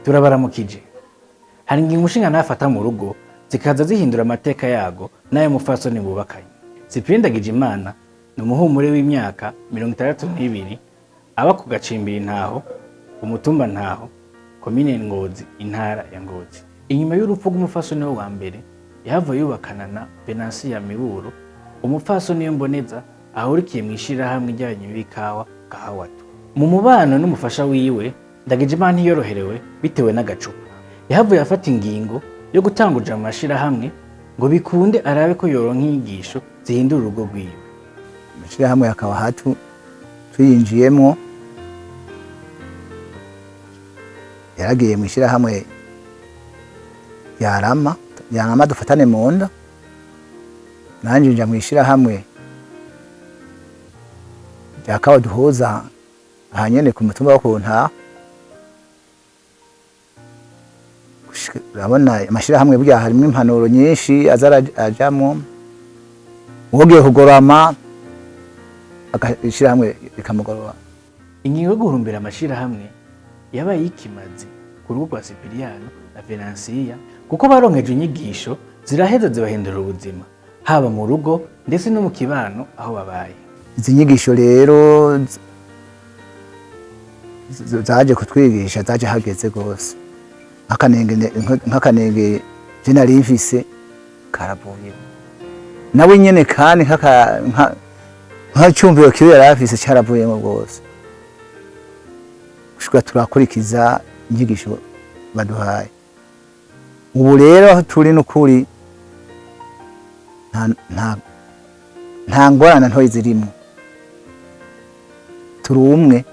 Turabaramukije. Hari ingingo umushingantahe afata mu rugo zikaza zihindura amateka yago n'ay'umupfasoni bubakanye. Cyprien Ndagijimana ni umuhumure w'imyaka 62 aba ku gacimbiri Ntaho, umutumba Ntaho, komine Ngozi, intara ya Ngozi. Inyuma y'urupfu rw'umupfasoni we wa mbere, yahavuye yubakana na Venantia Miburo, umupfasoni w'imboneza ahurikiye mw'ishirahamwe ry'abarimyi b'ikawa Kahawatu. Mu mubano n'umufasha wiwe, Ndagijimana ntiyoroherewe bitewe n'agacupa. Yahavuye afata ingingo yo gutanguja mu mashirahamwe ngo bikunde arabe ko yoronka inyigisho zihindura urugo rwiwe. Amashirahamwe ya Kawahatu tuyinjiyemwo, yaragiye mw'ishirahamwe rya Rama, rya Rama dufatane mu nda, nanje nja mw'ishirahamwe rya Kawa duhuza aha nyene ku mutumba wo ku Ntaho. Urabona amashirahamwe burya harimwo impanuro nyinshi aza ajamwo, uwogiye kugorama ishirahamwe rikamugorora. Ingingo yo guhurumbira amashirahamwe yabaye ikimazi ku rugo rwa Sipiriyano na Venansiya, kuko baronkeje inyigisho ziraheza zibahindura ubuzima, haba mu rugo ndetse no mu kibano aho babaye. Izi nyigisho rero zaje kutwigisha, zaje hageze gose. Nk'akanenge je nari mfise karavuye nawe nyene, kandi nk'acyumviro kibi yari afise caravuyemo rwose. Gushika turakurikiza inyigisho baduhaye. Ubu rero aho turi n'ukuri nta ngorane ntoyi zirimo, turi umwe,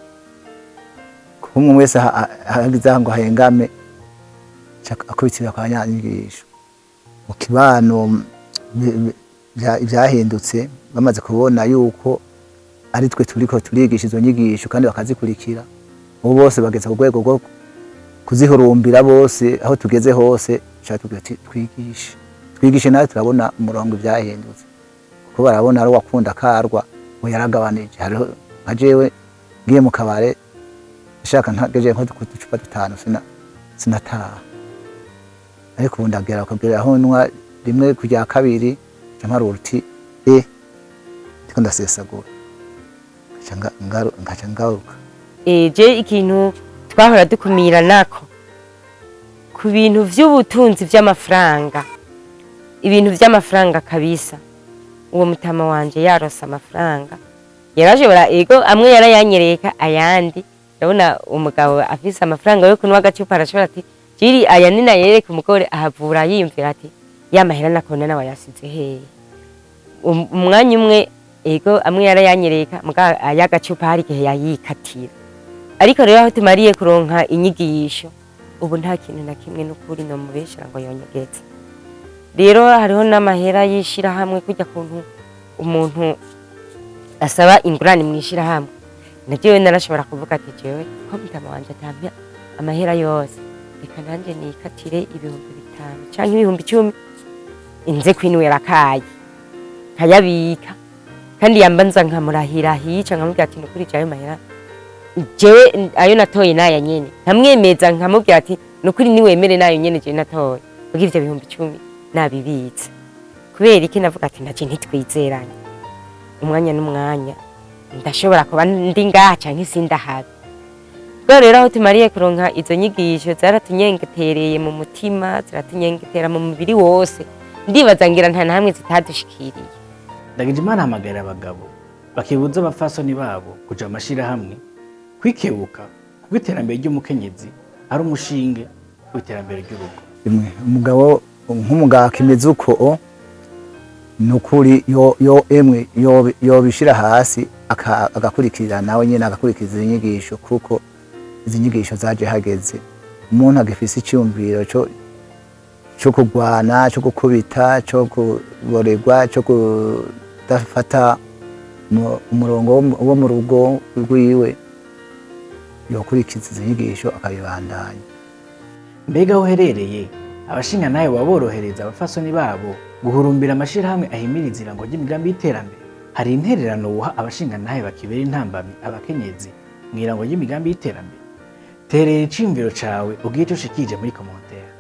kuko umwe wese ahagize aho ngo ahengame akubitira kwa nyanyigisho. Mu kibano ivyahindutse, bamaze kubona yuko ari twe turiko turigisha izo nyigisho kandi bakazikurikira, ubu bose bageze ku rwego rwo kuzihurumbira bose. Aho tugeze hose catubwira ati twigishe, twigishe, nawe turabona umurongo ivyahindutse, kuko barabona ari uwakunda karwa ngo yaragabanije. Hariho nka jewe ngiye mu kabare nshaka ntagejeje nko kuducupa dutanu sinataha, ariko ubu ndagera ukabwira aho nywa rimwe kujya kabiri nca uti ndiko ndasesagura ngaca ngaruka. Je ikintu twahora dukumira nako ku bintu vy'ubutunzi vy'amafaranga, ibintu vy'amafaranga kabisa. Uwo mutama wanje yarose amafaranga yarashobora, ego amwe yarayanyereka, ayandi ndabona umugabo afise amafaranga yo kunywa agacupa arashobora ati jiri aya ninayereka umugore, ahavura yiyumvira ati ya mahera nakona nawe yasize hehe. Umwanya umwe ego amwe yarayanyereka, muga ay'agacupa hari igihe yayikatira. Ariko rero aho tumariye kuronka inyigisho, ubu nta kintu na kimwe n'ukuri no mubeshera ngo yonyegetse. Rero hariho n'amahera y'ishirahamwe, kujya kuntu umuntu asaba ingurane mu ishirahamwe, na jewe narashobora kuvuga ati jewe ko mutama wanje atampa amahera yose, reka nanje nikatire 5000 canke 10,000 inze kwinywera akayi nkayabika, kandi yambanza nkamurahira hica nkamubwira ati nukuri ayo mahera jewe ayo natoye naya nyene, nkamwemeza nkamubwira ati nukuri niwemere nayo nyene jewe natoye kugira ivyo 10,000 nabibitse. Kubera iki? Navuga ati naje ntitwizeranye, umwanya n'umwanya ndashobora kuba ndi ngaha canke sindahabe. Ubwo rero aho tumariye kuronka izo nyigisho zaratunyengetereye mu mutima, ziratunyengetera mu mubiri wose, ndibaza ngira nta na hamwe zitadushikiriye. Ndagijimana ahamagarira abagabo bakibuza abapfasoni babo kuja mu mashirahamwe kwikebuka, kuko iterambere ry'umukenyezi ari umushinge w'iterambere ry'urugo. Rimwe umugabo nk'umugabo akimeze uko, nukuri yo emwe yobishira hasi agakurikira nawe nyene agakurikiza inyigisho, kuko izi nyigisho zaje hageze. Umuntu agifise icyumviro cyo kugwana, cyo gukubita, cyo kuborerwa, cyo kudafata umurongo wo mu rugo rwiwe, yokurikiza izi nyigisho akabibandanya. Mbega aho uherereye, abashingantahe baborohereza abapfasoni babo guhurumbira amashirahamwe ahimiriza irango ry'imigambi y'iterambere? Hari intererano wuha abashingantahe bakibera intambamyi abakenyezi mw'irango ry'imigambi y'iterambere? Terera iciyumviro cawe, ugire ico ushikirije muri commentaire.